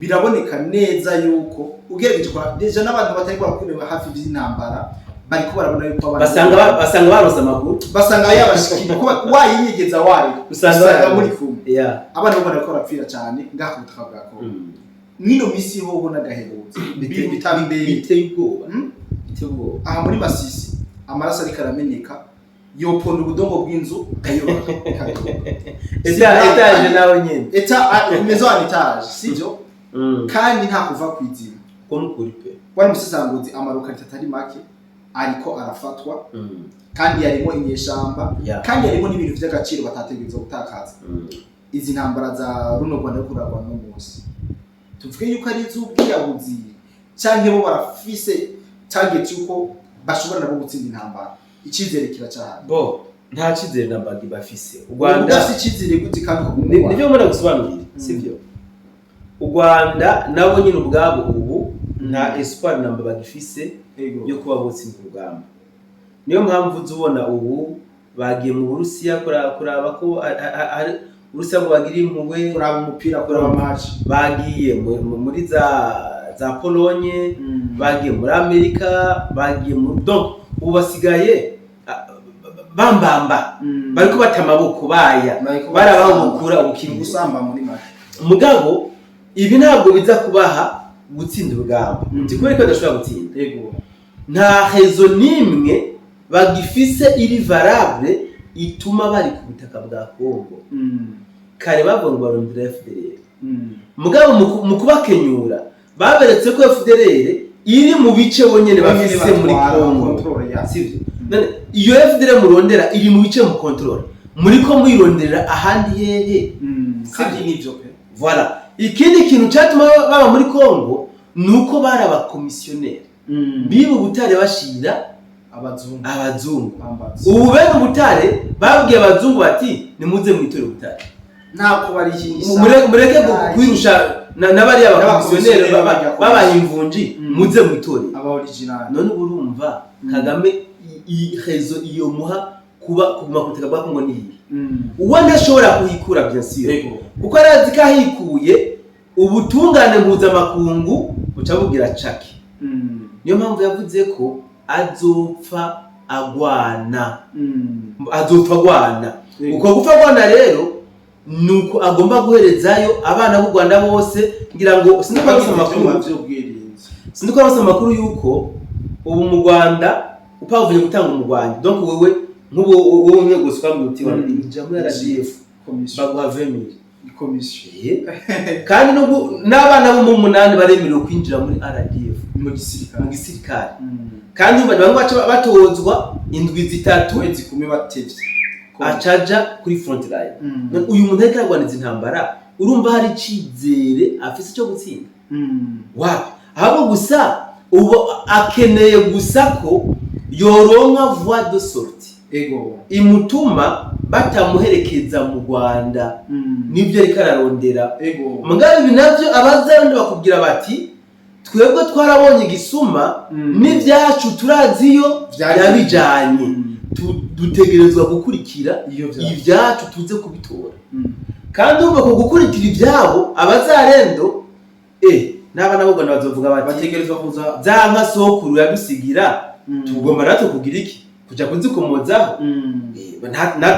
Biraboneka neza yuko ugerageje kwa déjà n'abantu batari barakureba hafi by'intambara, bariko barabona yuko abana Basanga baronse amakuru. Basanga yabashikiriye ko wayinyegeza wayo Usanga usanga muri kumwe. Abana bo bariko barapfira cyane ngaha ku butaka bwa Kongo. Mwino misi hoho n'agahebuzo biruta mbere. Biteye ubwoba. Biteye ubwoba. Aha muri Masisi amaraso ariko arameneka, yoponda ubudongo bw'inzu akayubaka ikaduga. Étage nawe nyene. Maison en étage, sivyo? Kandi nta kuva kwizima. Ko nukuri pe. Wari musesanguzi, ama localités atari make ariko arafatwa, kandi yarimo inyeshamba, kandi yarimo n'ibintu vy'agaciro batategerezwa gutakaza. Izi ntambara za runo Rwanda rwo kurarwana no munsi, tuvuge yuko ari iz'ubwiyahuzi canke bo barafise target yuko bashobora nabo gutsinda intambara? Icizere kiracahari? Bo nta cizere na mbagi bafise u Rwanda Rwanda. Udafise icizere gute kandi ukaguma? Nivyo mbona gusobanurira, sivyo? U Rwanda nabo nyine ubwabo ubu nta espoir namba bagifise yo kuba botsinda urugamba. Niyo mpamvu uza ubona ubu bagiye mu Burusiya kuraba ko Uburusiya ngo bagire impuhwe. Kuraba umupira, kuraba match. Bagiye muri za Polonye, bagiye muri Amerika, bagiye mu, donc ubu basigaye bambamba, bariko bata amaboko baya Bariko barabaho basamba. bukura ubukiriro. Gusamba muri make. Mugabo ibi ntabwo biza kubaha gutsinda urugamba. Uti kubera ko badashobora gutsinda? Nta raison n'imwe bagifise iri valable ituma bari ku butaka bwa Kongo. Kare bavuga ngo barondera FDLR, mugabo mu kubakenyura baberetse ko FDLR iri mu bice bonyene bafise muri Kongo. Contrôle ya Sivyo? None iyo FDLR murondera iri mu bice mu contrôle, muriko mwirondera ahandi hehe? Kandi nivyo pe. Voilà. Ikindi kintu cyatuma baba muri Kongo ni uko bari abakomisiyoneri biba ubutare bashira abazungu. Abazungu. Bambaza. Ubu bene ubutare babwiye abazungu bati: "Nimuze mwitore ubutare." Ntako barihisha. Mureke kwirusha na bariya bakomisiyoneri. N'abakomisiyoneri bajya babaye imvunji. Muze mwitore. Aba original. None ubu urumva Kagame raison iyo muha kuba kuguma ku butaka bwa Kongo ni iyi? Uwo ntashobora kuhikura, bien sûr, kuko arazi ko ahikuye ubutungane mpuzamakungu buca bubwira caki. Niyo mpamvu yavuze ko azopfa agwana. Azopfa agwana. Uko gupfa agwana rero ni uko agomba guherezayo abana b'u Rwanda bose. Ngira ngo sinzi ko bagize barose ivyuma amakuru vy'ubwirinzi. Sinzi ko barose amakuru yuko ubu mu Rwanda upavuye gutanga umugwanyi, donc wewe nk'ubu wowe umwe gusa ukambwira uti ija muri RDF, commission. Baguha 20 000. Commission. Kandi n'abana bo mu munani baremerewe kwinjira muri RDF. Mu gisirikare. Mu gisirikare. Kandi umva, bamwe baca batozwa indwi 3. Kwezi kumwe batevye. Acaja kuri front line. None uyu muntu ariko aragwaniza intambara, urumva hari icizere afise cyo gutsinda? Wapi, ahubwo gusa ubu akeneye gusa ko yoronka voie de sortie imutuma batamuherekeza mu Rwanda. Nibyo ariko ararondera. Mugabo ibi navyo abazarundi bakubwira bati: "Twebwe twarabonye igisuma n'ibyacu, turaziyo byabijanye. Dutegerezwa gukurikira iyo vyacu. Ibyacu tuze kubitora." Kandi urumva ko gukurikira ibyabo abazarendo n'abana b'u Rwanda bazovuga bati: Bategerezwa kuza. "Za nka sokuru yadusigira, tugomba natwe kugira iki? Kuja kuzikomozaho."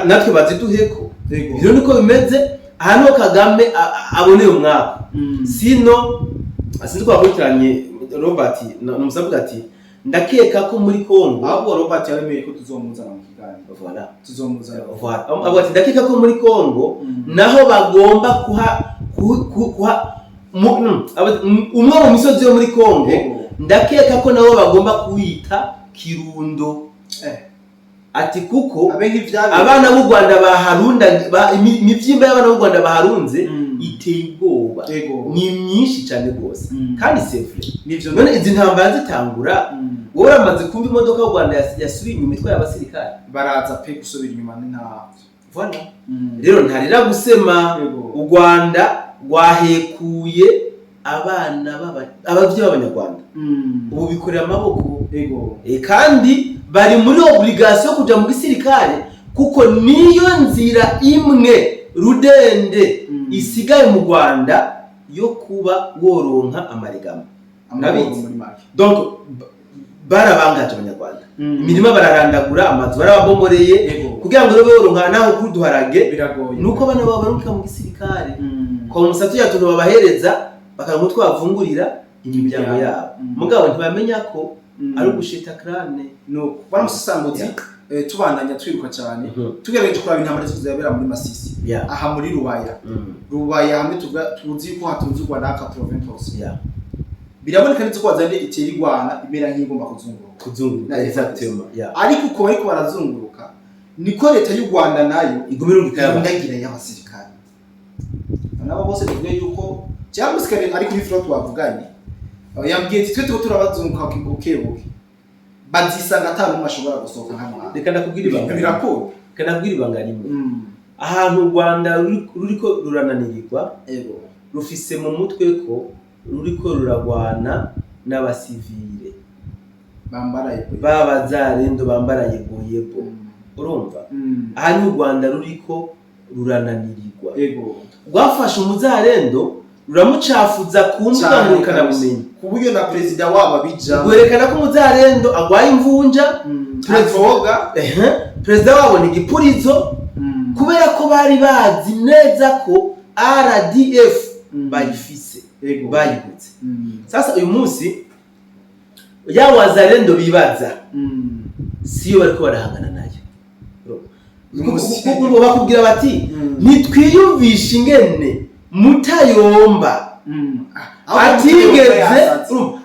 Natwe baziduheko. Ibyo niko bimeze. Aha niho Kagame aboneye umwaka. Sino sinzi ko wakurikiranye Robert numusavuga ati: "Ndakeka ko muri Kongo" Ahubwo Robert yaremeye ko tuzomuzana mu kiganiro. Voilà. Tuzomuzana. Voilà. Avuga ati: "Ndakeka ko muri Kongo naho bagomba kuha kuha umwe mu misozi yo muri Kongo, ndakeka ko nabo bagomba kuwita Kirundo." Ati kuko abe nk'ivyabereye abana b'u Rwanda baharunda imivyimba y'abana b'u Rwanda baharunze iteye ubwoba, ni myinshi cyane rwose. Kandi c'est vrai. Nivyo. None izi ntambara zitangura, wowe uramaze kumva imodoka y'u Rwanda yasubiye inyuma itwaye abasirikare? Baraza pe, gusubira inyuma ni ntavyo. Voilà. Rero ntarira gusema. U Rwanda rwahekuye abana abavyeyi b'abanyarwanda. Ubu bikorera amaboko. Kandi bari muri obligation yo kuja mu gisirikare, kuko niyo nzira imwe rudende isigaye mu Rwanda. yo kuba woronka amaregama. Amahoro. Urabizi. Muri make. Donc barabangaje Abanyarwanda, imirima bararandagura, amazu barababomoreye, kugira ngo rero woronka naho kuri duharage. Biragoye. Nuko abana babo barungika mu gisirikare kwa musatu ya tuntu babahereza, bakaronka utwo bavungurira imiryango yabo. Mugabo ntibamenya ko ari ugusheta crâne. Nuko bwana musasanguzi, tubandanya twiruka cyane, tugerageje kuraba intambara zose zirabera muri Masisi, aha muri Rubaya. Rubaya hamwe tuvuga, tuzi ko hatunze u Rwanda 80%. Biraboneka neza ko wazanye itera igwana imera nk'igomba kuzunguruka. Kuzunguruka. Na Exactement, yeah. Ariko uko bariko barazunguruka, niko leta y'u Rwanda nayo iguma irungika y'abantu. Irundagira y'abasirikare nabo bose. Tuvuge yuko cyangwa umusirikare ari kuri front wavuganye, yambwiye ati: "Twe turiko turabazunguruka buke buke, bazisanga ata n'umwe ashobora gusohoka hano hantu." Reka ndakubwira ibanga. Birakunda. Reka ndakubwira ibanga rimwe. Ahantu u Rwanda ruriko rurananirirwa, rufise mu mutwe ko ruriko ruragwana n'abasivile bambara yego. B'abazarendo bambara yego yego. Urumva, aha ni u Rwanda ruriko rurananirirwa. Rwafashe umuzarendo ruramucafuza ku mbuga Cane. ngurukanabumenyi, ku buryo na perezida wabo abijamo. Rwerekana ko umuzarendo agwaye imvunja. Atoga. Ehe, perezida wabo ni igipurizo, kubera ko bari bazi neza ko RDF bayifise, bayigutse. Sasa uyu munsi ya wazarendo bibaza siyo bariko barahangana nayo. Kuko bakubwira bati: "Ntitwiyumvisha ingene Mutayomba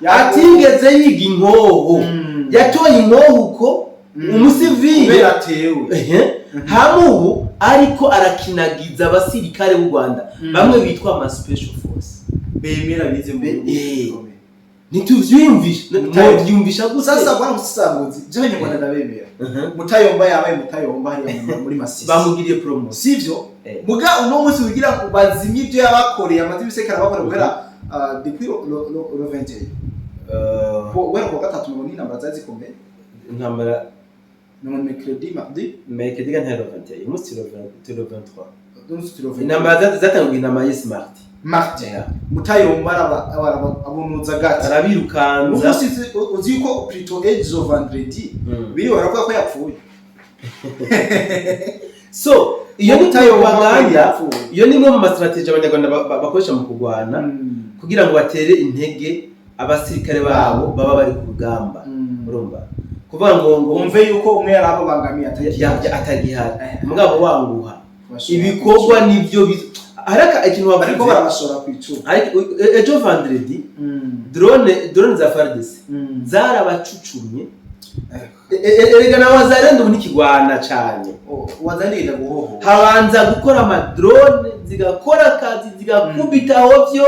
atigeze yiga inkoho, yatoye inkoho uko umusivile." Kubera atewe. Ehe. Hamwe ubu ariko arakinagiza abasirikare b'u Rwanda, bamwe bitwa ama special force, bemera bize mu bihugu bikomeye. Ntituvyiyumvisha. Mwovyiyumvisha gute? Sasa bwana musasanguzi, je Abanyarwanda ndabemera. Mutayomba yabaye Mutayomba hariya muri Masisi. Bamugiriye promotion. Sivyo? Muga uno munsi kugira ngo bazimye ibyo yabakoreye, amaze ibisekera bakora guhera depuis le 21, guhera kuwa gatatu, mirongo n'intambara zari zikomeye. Intambara. Ni mu mercredi, mardi. Mercredi ga ntari le 21, uyu munsi turi le 23. Uno munsi turi le 21. Intambara zatanguye, intambara yes mardi. Mardi Mutayomba abunuza gati. Arabirukanza. Uno munsi uzi yuko plutôt ejo vendredi biriwe baravuga ko yapfuye. So iyo ni Mutayomba propaganda. yapfuye. Iyo ni imwe mu ma stratégies Abanyarwanda bakoresha mu kurwana, kugira ngo batere intege abasirikare babo baba bari ku rugamba. Urumva, kuvuga ngo wumve yuko umwe yari ababangamiye atagihari. Eh. Mugabo wanguha ibikorwa nivyo haraka ikintu bariko wavuze. barabashora ku icumu. Ariko ejo vendredi drone za FARDC zarabacucumye. Erega na wazarendo ubu ntikigwana cane. Wazanira guhoho. Habanza gukora ama drone, zigakora akazi, zigakubita hovyo,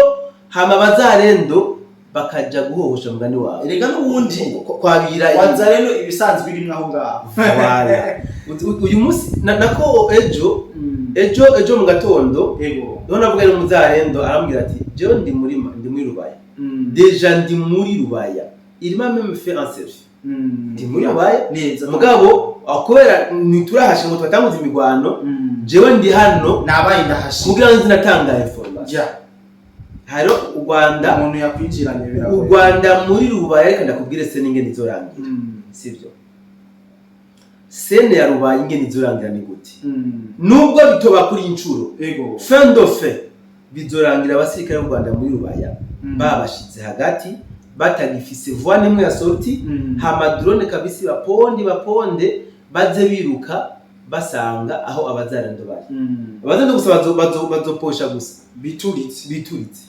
hama abazarendo bakaja guhohosha mugani wawe. Erega n'ubundi kwabira. Waza rero ibisanzwe birimwo aho ngaho. Voilà. Uyu munsi nako ejo, ejo mu gatondo, niho navuga n'umuzarendo, arambwira ati: "Jewe ndi muri Rubaya, déjà ndi muri Rubaya." Il m'a même fait un selfie: "Ndi muri Rubaya." Neza. Mugabo kubera ntiturahashe ngo twatanguze imigwano, jewe ndi hano nabaye ndahashe kugira ngo nzinatanga information. Hariho u Rwanda. Umuntu yakwinjiranye U biragoye. Rwanda muri Rubaya, reka ndakubwire scène ingene izorangira. Sibyo, scène ya Rubaya ingene izorangira ni gute? Nubwo bitoba kuri inshuro, fin de fin bizorangira abasirikare b'u Rwanda muri Rubaya babashize hagati, batagifise voie n'imwe ya sortie. Hama drone kabisi baponde baponde, baze biruka basanga aho abazarendo bari. Abazarendo gusa bazoposha gusa. Bituritse. Bituritse.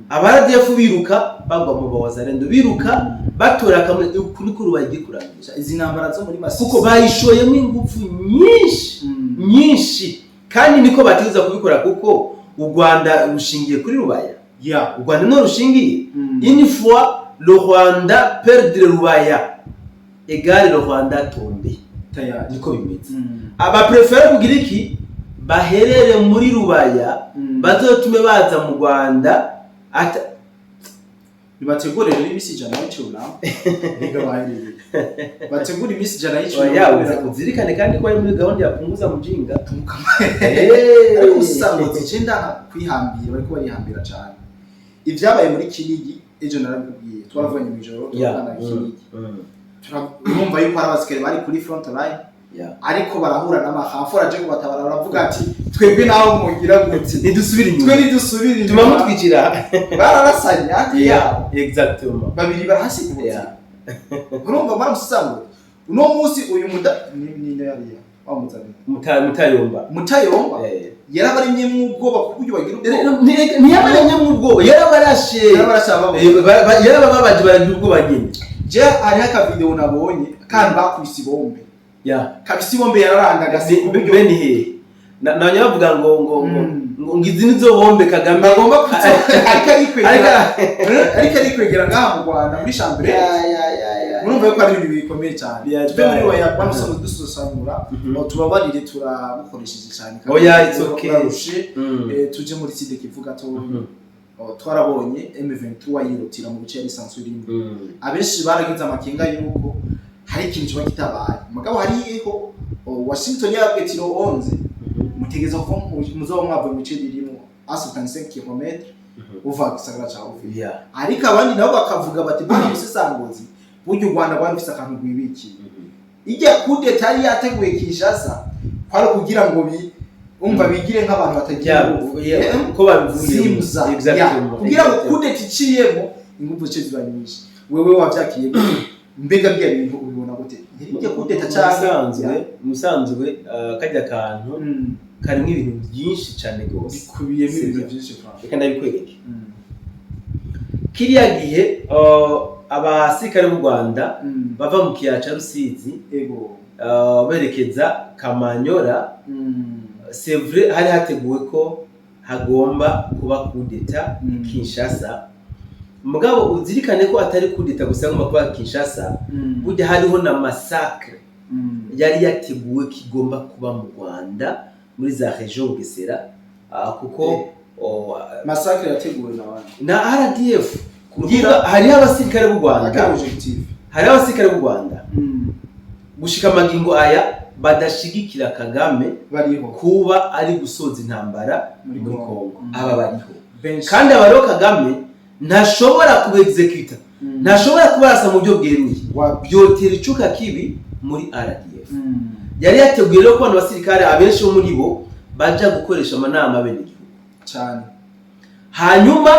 Aba RDF biruka bagwa mu bawazarendo, biruka batora kamwe. Uku niko Rubaya igiye kurangira. Izi ntambara zo muri Masisi, kuko bayishoyemo ingufu nyinshi, nyinshi, kandi niko bategereza kubikora, kuko u Rwanda rushingiye kuri Rubaya. U Rwanda niho rushingiye. Une fois le Rwanda perdre Rubaya, égale le Rwanda tombe. Tayari. Niko bimeze. Abaprefere kugira iki? Baherere muri Rubaya, bazotume baza mu Rwanda ata. Nibategure rero iminsi 100 y'icyunamo. Reka bahereye bategure iminsi 100 y'icyunamo. Oya, kubera uzirikane kandi ko ari muri gahunda ya punguza mujinga. Ariko usanga zigenda kwihambira, bariko barihambira cyane. Ibyabaye muri Kinigi ejo narabikubwiye, twaravuganye mw'ijoro, turavugana Kinigi. Turumva yuko hari abasikare bari kuri front line, ariko barahura n'amahamfora aje kubatabara, baravuga ati: "Twebwe naho mugira gute, ntidusubire twe inyuma, ntidusubira tuma inyuma." mutwicira. Bararasanye hafi yabo, babiri barahasiga ubuzima. Urumva baramusangura uno munsi uyu muda ni yariya wamuzaniye. Mutayomba. Mutayomba. Yarabarimyemwo ubwoba ku buryo bagira ubwoba. Ntiyabaremyemo ubwoba, yarabarashe. Yarabarashe ababo. Yarabababaje, baragira ubwoba nyine. Je hariho akavideo nabonye kandi bakubise ibombe, kabisa ibombe yararandagase ku buryo Bene hehe nabonye bavuga ngo ngo izi nizo bombe Kagame bagomba kuzo, ariko arikwegera, ariko arikwegera ngaha mu Rwanda muri chambre. Murumva yuko ari ibintu bikomeye cyane. Tuve muri waya bamusomo dususanura, tubabarire, turamukoresheje cyane. Oya, it's okay. Urarushe. Tuje muri Sud Kivu gato. Oh, twarabonye M23 yirutira mu bice yari isanzwe irimo. Abenshi baragize amakenga yuko hari ikintu kiba kitabaye, mugabo hariho, oh, Washington yarabwiye ati: "11 mutegereza ko muzoba mwavuye mu bice birimo a 75 km uva gisagara ca Uvira." Ariko abandi nabo bakavuga bati: "Bwana musesanguzi, burya u Rwanda rwari rufise akantu rwibikiye." Ijya kudeta yari yateguye Kinshasa kwari kugira ngo umva bigire nk'abantu batagira ingufu. Ko babivuye. Simza. Kugira ngo kudeta iciyemo ingufu zice ziba nyinshi. Wewe wavyakiriye gute? Mbega bya bintu ubibona gute, ijya kudeta cyangwa? Musanzwe kajya kantu karimo ibintu byinshi cyane rwose. Bikubiyemo ibintu Sivyo. byinshi kwa. Reka ndabikwereke. Kiriya gihe abasirikare b'u Rwanda bava mu kiyaya ca Rusizi, berekeza Kamanyora, c'est vrai, hari hateguwe ko hagomba kuba kudeta Kinshasa. Mugabo uzirikane ko atari kudeta gusa yagomba kuba Kinshasa, burya hariho na massacre yari yateguwe kigomba kuba mu Rwanda muri za région Bugesera, kuko oh, Massacre yateguwe na bande? Na RDF. Kugira hariho abasirikare b'u Rwanda, Aka objectif? hariho abasirikare b'u Rwanda gushika amagingo aya badashigikira Kagame bariho kuba ari gusoza intambara muri muri Congo. Congo. Aba bariho. Benshi. Kandi aba rero Kagame ntashobora kubexecuta, ntashobora kubarasa mu buryo bweruye, byotera icuka kibi muri RDF. Yari yateguye rero ko abantu basirikare abenshi bo muri bo baja gukoresha amanama abenegihugu cyane. Hanyuma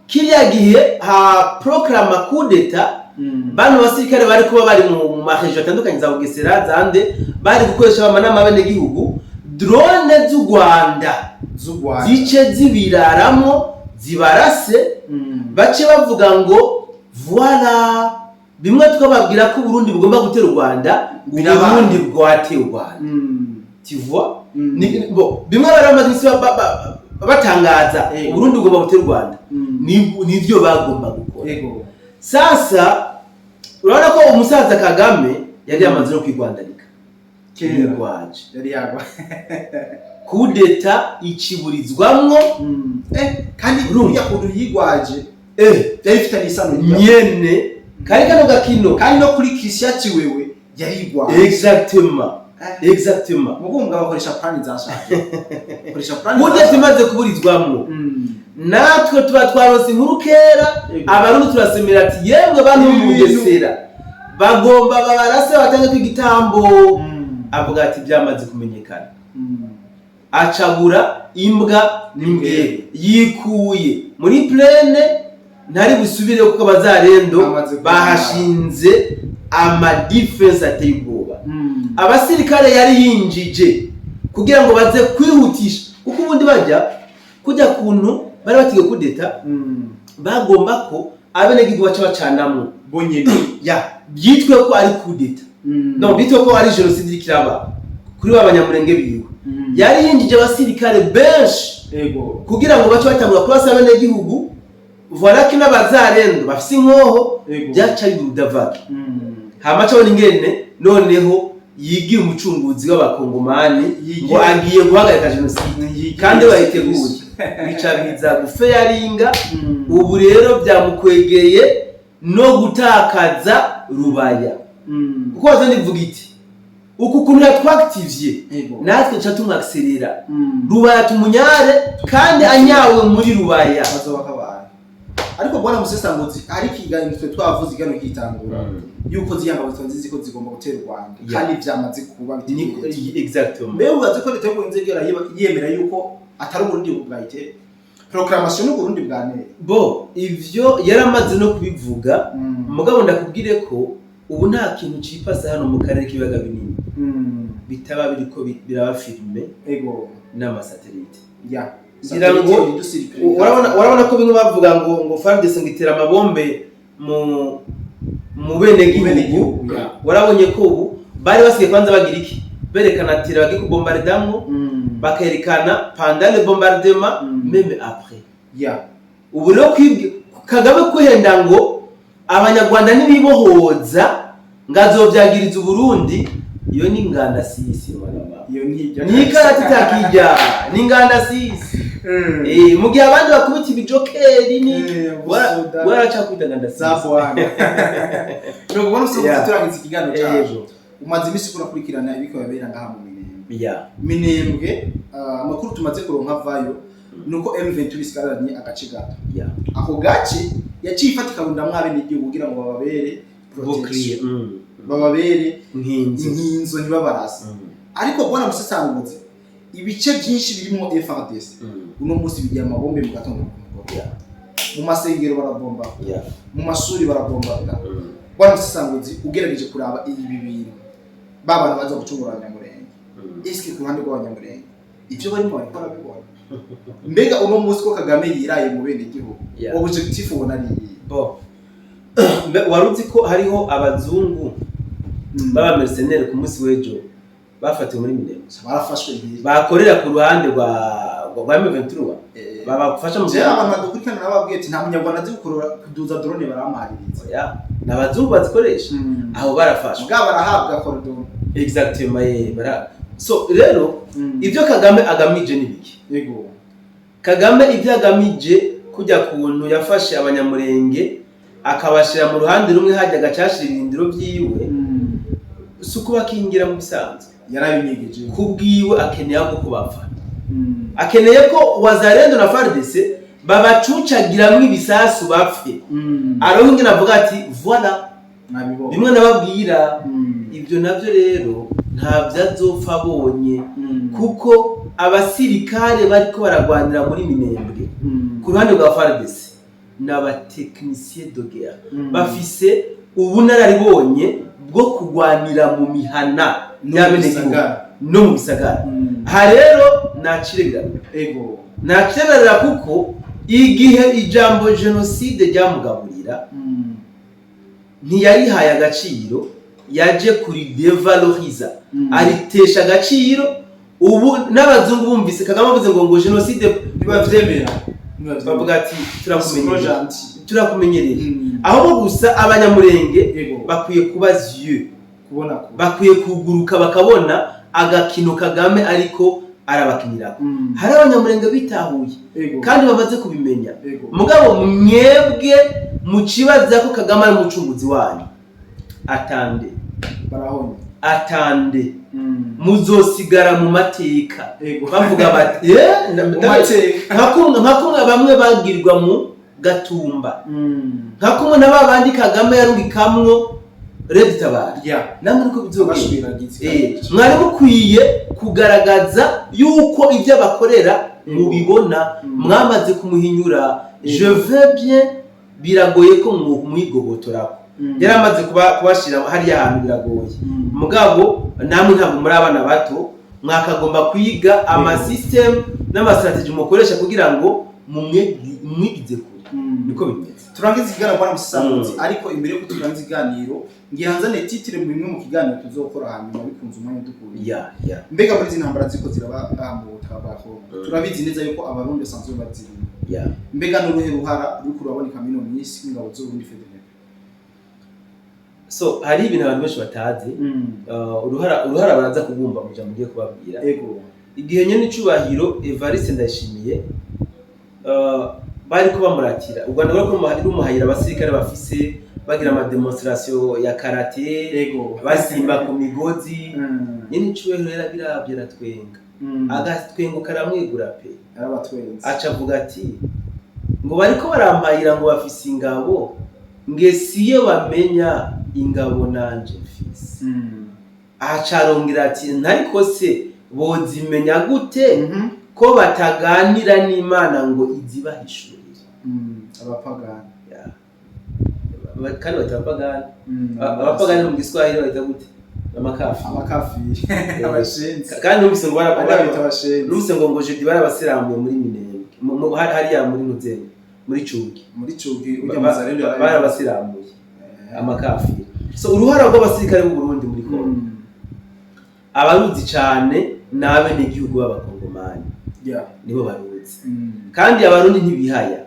kiriya gihe ha proclama kudeta, bano basirikare bari kuba bari mu marejo atandukanye za Bugesera zande, bari gukoresha amanama abenegihugu, drone z'u Rwanda z'u Rwanda zice zibiraramo zibarase, bace bavuga ngo: "Voilà, bimwe twababwira ko Uburundi bugomba gutera u Rwanda." Birabaye. Uburundi bwateye u Rwanda, tu vois? Bo bimwe bari bamaze iminsi batangaza, Uburundi bugomba gutera u Rwanda, nivyo bagomba gukora. Sasa urabona ko umusaza Kagame yari yamaze no kwigwandarika. Kera. Yigwaje. Yari yagwa. Kudeta ikiburizwamwo. Kandi Urumva? uriya kuntu yigwaje byari bifitanye isano Nyene kari kano gakino. Kandi no kuri Christian Chiwewe yarigwaje. Exactement, exactement. Mugunga bakoresha plan zashaje, bakoresha plan Kudeta zashaje. imaze kuburizwamwo, natwe tuba twaronse inkuru kera. Abarundi turasemera ati: "Yemwe bantu bo mu Ibi bintu- Bugesera, bagomba babarase batange ko igitambo." Avuga ati: "Byamaze kumenyekana." Acagura imbwa n'imbwebwe, yikuye muri plaine, ntari busubire kuko abazarendo Amaze kubona. bahashinze ama défense ateye ubwoba. Abasirikare yari yinjije kugira ngo baze kwihutisha, kuko ubundi bajya kujya kuntu bari batiga kudeta, bagomba ko abenegihugu baca bacanamwo bonyene. Ya byitwe ko ari kudeta, no byitwe ko ari jenoside iriko iraba kuri ba banyamurenge biwe. Yari yinjije abasirikare benshi kugira ngo bace batangura kurasa abenegihugu. Voilà ko n'abazarendo bafise inkoho, byaca bibudavage. Hama cabona ingene noneho yigira umucunguzi w'abakongomani, ngo agiye guhagarika jenoside kandi bayiteguye, bica biza gufeyaringa. Ubu rero byamukwegeye no gutakaza Rubaya, kuko waza nivuga iti uku kuntu yatwakitivye, natwe nca tumwakiserera Rubaya, tumunyare kandi anyawe muri Rubaya. Bazoba kabaye. Ariko bwana Musesanguzi, hari ikiganiro twe twavuze igano kitangura yuko ziriya ngabo ziba ko zigomba gutera u Rwanda, kandi vyamaze kuba bitegerezwa. Exactement. Mbega ubaze ko leta y'Uburundi izigera yemera yuko atari Uburundi bwayitera, proclamation n'Uburundi bwa nere? Bo ivyo yaramaze no kubivuga. Mugabo ndakubwire ko ubu nta kintu cipasa hano mu karere k'ibiyaga binini bitaba biriko biraba filmé n'ama satellite. Ngira ngo urabona ko bimwe bavuga ngo FARDC ngo itera amabombe mu bene gihugu, warabonye ko ubu bari basigaye kwanza bagira iki, berekana tira bagiye kubombardamwo, bakerekana pendant le bombardement, même après. Ubu rero Kagame kwihenda ngo Abanyarwanda ntibibohoza ngo azovyagiriza Uburundi, iyo ni nganda sisi mwana. Iyo ni Ni ikarata itakijya, ni nganda sisi. Mu gihe abandi bakubita ibijokeri ni busoda. Waracakubita nganda sisi. Za bwana, ni ukubona usanga turangiza ikiganiro cyacu. Umaze iminsi urakurikirana ibiko bibera ngaha mu Minembwe. Minembwe, amakuru tumaze kuronka avayo ni uko M23 isigaranye agace gato. Ako gace yaciye ifata ikarundamwo abenegihugu kugira ngo bababere bouclier. protection, bababere nkinzo. Inkinzo, ntibabarase. Ariko bwana Musesanguzi, ibice byinshi birimo FARDC uno munsi bigira amabombe mu gatondo ku mugoroba. Mu masengero barabomba, mu mashuri barabomba. Bwana Musesanguzi, ugerageje kuraba ibi bintu, ba bantu baza gucungura Abanyamurenge, eske ku ruhande rw'Abanyamurenge ibyo barimo bariko barabibona? Mbega uno munsi ko Kagame yiraye mu bene gihugu, objectif ubona ari iyihe? Bo wari uzi ko hariho abazungu b'aba mercenaires ku munsi w'ejo bafatiwe muri Minembwe? Barafashwe nk'iyi. Bakorera ku ruhande rwa M23, babafasha mu Jewe abantu badukurikirana nababwiye ati nta Munyarwanda azi gukurura kuduza drone, baramuhaririza. Oya, ni abazungu bazikoresha, aho barafashwe. Bwa barahabwa cordon. Exactement, so rero ibyo Kagame agamije ni biki? Kagame ibyo agamije, kujya kuntu yafashe Abanyamurenge akabashira mu ruhande rumwe, hajya agacashira ibirindiro byiwe, si ukubakingira mu bisanzwe. Yarabinyegeje. Kubwiwe akeneye ahubwo ko bapfa, akeneye ko Wazalendo na FARDC babacucagiramwo ibisasu bapfe, aronke ingene avuga ati voilà, Mwabibonye. bimwe nababwira. Ibyo navyo rero ntabyo azopfa abonye, kuko abasirikare bariko baragwanira muri Minembwe ku ruhande rwa FARDC ni aba techniciens de guerre, bafise ubunararibonye bwo kugwanira mu mihana No mu y'abenegihugu bisagara. no mu bisagara. Aha rero nacire birarira, nacire birarira, kuko igihe ijambo jenoside ryamugaburira ntiyarihaye agaciro, yaje kuridevaloriza, aritesha agaciro. Ubu n'abazungu bumvise Kagame avuze ngo jenoside, Ntibavyemera. bavuga ati turakumenyereye, gentil. Turakumenyereye. Ahubwo gusa Abanyamurenge bakwiye kuba yeux, Kubona ko bakwiye kuguruka bakabona agakino Kagame ariko arabakinirako. Hari Abanyamurenge bitahuye kandi bamaze kubimenya. Mugabo mwebwe mucibaza ko Kagame ari umucunguzi wanyu, atande. Barahonye. Atande, muzosigara mu mateka bavuga bati Mu mateka. Nka kumwe bamwe bagirwa mu Gatumba, nka kumwe na ba bandi Kagame yarungikamwo Red Tabara, namwe niko bizogenda. Bashwiragiza. Mwari mukwiye kugaragaza yuko ibyo abakorera mubibona. Mwamaze kumuhinyura. Je veux bien, biragoye ko mwigobotorako. Yari amaze kubashira hariya hantu, biragoye. Mugabo namwe ntabwo muri abana bato, mwakagomba kwiga ama système n'ama stratégie mukoresha kugira ngo mumwigize kure. Niko bimeze. Turangiza ikiganiro, bwana Musasanguzi, ariko imbere yuko turangiza ikiganiro ngiye hanzane titre mu bimwe mu kiganiro tuzokora hanyuma bikunze umwanya dukuriye. Ya. Mbega muri izi ntambara ziko ziraba ngaha mu butaka bwa Kongo, turabizi neza yuko Abarundi basanzwe bazirimo. Mbega n'uruhe ruhara ruriko ruraboneka muri ino minsi nk'ingabo z'Uburundi FDNB? So hari ibintu abantu benshi batazi. Uruhara baraza kubumva mu jambo ngiye kubabwira. Igihe nyene icubahiro Evariste Ndayishimiye, bariko bamuratira, u Rwanda rwariko rumuhayira abasirikare bafise bagira ama démonstration ya karate, basimba ku migozi, nyene icubahiro yarabiravye aratwenga, agatwengo karamwegura pe. Yarabatwenze. Aca avuga ati Ngo bariko barampayira ngo bafise ingabo, nge siyo bamenya ingabo nanje mfise. Aca arongera ati: "Ntariko se bozimenya gute ko bataganira n'Imana ngo izibahishurire?" Abapagani. Ya. Kandi bahita abapagani. Abapagani mu Giswahili bahita gute? Amakafi. Amakafiri, abashenzi. Kandi numvise ngo Bari babita abashenzi. Numvise ngo jeudi barabasiramuye muri Minembwe, hariya muri Nuzenya, muri Cugi. Muri Cugi ujya muzarendo. Barabasiramuye amakafiri. So uruhara rw'abasirikare b'u Burundi muri Kongo, abaruzi cane ni abenegihugu b'Abakongomani. Nibo baruzi. Kandi Abarundi ntibihaya.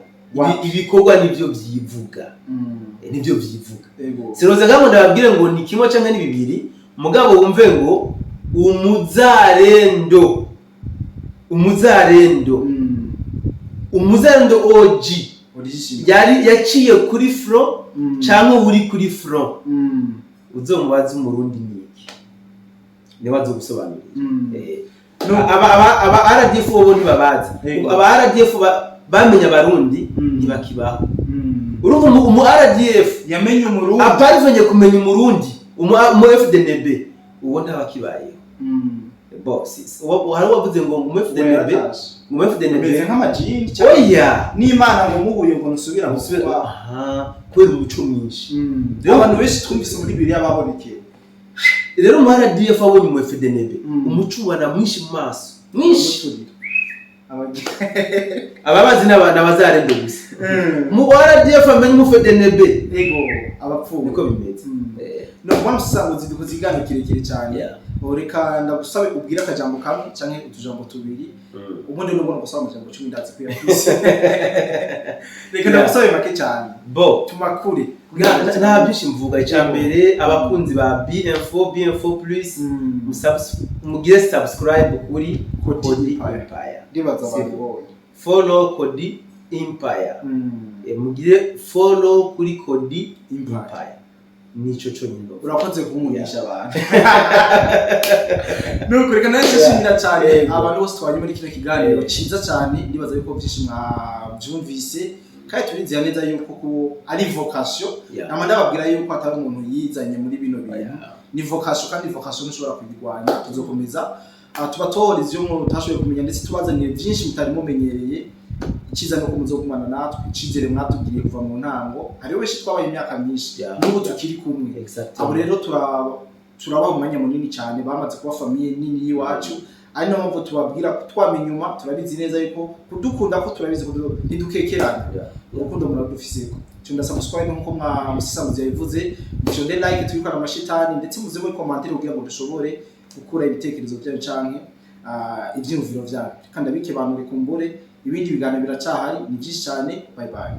Ibikorwa nivyo vyivuga. Nivyo vyivuga. Sinoze ngamwe ndababwire ngo ni kimwe canke ni bibiri, mugabo wumve ngo umuzarendo, umuzarendo, umuzarendo OG Original. yari yaciye kuri front canke uri kuri front, uzomubaze Umurundi niki, niwe azogusobanurira. Aba RDF bo ntibabazi. Aba RDF bamenye Abarundi ntibakibaho. Urumva umu RDF yamenye Umurundi. Aparivanye kumenya Umurundi, umu FDNB uwo ntabakibayeho. Bo hari uwavuze ngo umu FDNB, umu FDNB Umeze nk'amajini cyane. Oya. N'Imana ngo muhuye ngo nusubira mu Musubira- kuba. Aha, kubera umuco mwinshi. Abantu benshi twumvise muri Bibiliya babonekeye. Rero umu RDF abonye umu FDNB, umuco ubana mwinshi mu maso, mwinshi. Abamuturira. Ababazi n'abazarendo gusa. Mu RDF amenye umu FDNB. Ego, abapfuye. Niko bimeze. No kuba musabuzi dukoze ikiganiro kirekire cyane. Reka ndagusabe ubwire akajambo kamwe canke utujambo tubiri. Ubundi nubwo gusaba amajambo 10 ndazi kuyafise. Reka ndagusabe make cyane. Bo. Tumakure. Nta byinshi mvuga. Icya mbere, abakunzi ba BM4, BM4 plus, mugire subscribe kuri Kodi Kodi Empire. Empire. Ndibaza abantu Sivyo. bonye. Follow Kodi Empire. Mugire follow kuri Kodi Empire. Empire, nico conyine novuga. Urakoze kunkundisha abantu. Nuko reka nawe nshimira cyane abantu bose twanye muri kino kiganiro cyiza cyane. Ndibaza yuko byinshi mwabyumvise kandi turizera neza yuko ko ari vocation. Nama ndababwira yuko atari umuntu yizanye muri bino bintu. Ni vocation, kandi vocation ntushobora kuyirwanya. Tuzokomeza tubatoreze ivyo mutashoboye kumenya, ndetse tubazaniye byinshi mutari mumenyereye. Icyiza ni uko muzogumana natwe icizere mwatugiriye kuva mu ntango. Hariho benshi twabaye imyaka myinshi, n'ubu tukiri kumwe. Abo rero turabaha umwanya munini cyane, bamaze kuba famille nini y'iwacu, ari niyo mpamvu tubabwira twama inyuma. Turabizi neza yuko kudukunda ko turabizi ko ntidukekerana. Urukundo muradufiseko. Cyo ndasubscribe nkuko mwamusisamuzi yabivuze, mushonde like, tubikora amashitani, ndetse muze muri commentaire kugira ngo dushobore gukura ibitekerezo byanyu canke ivyiyumviro byanyu. Kandi abike abantu bikumbure, ibindi biganiro biracahari, ni byinshi cyane. Bye bye.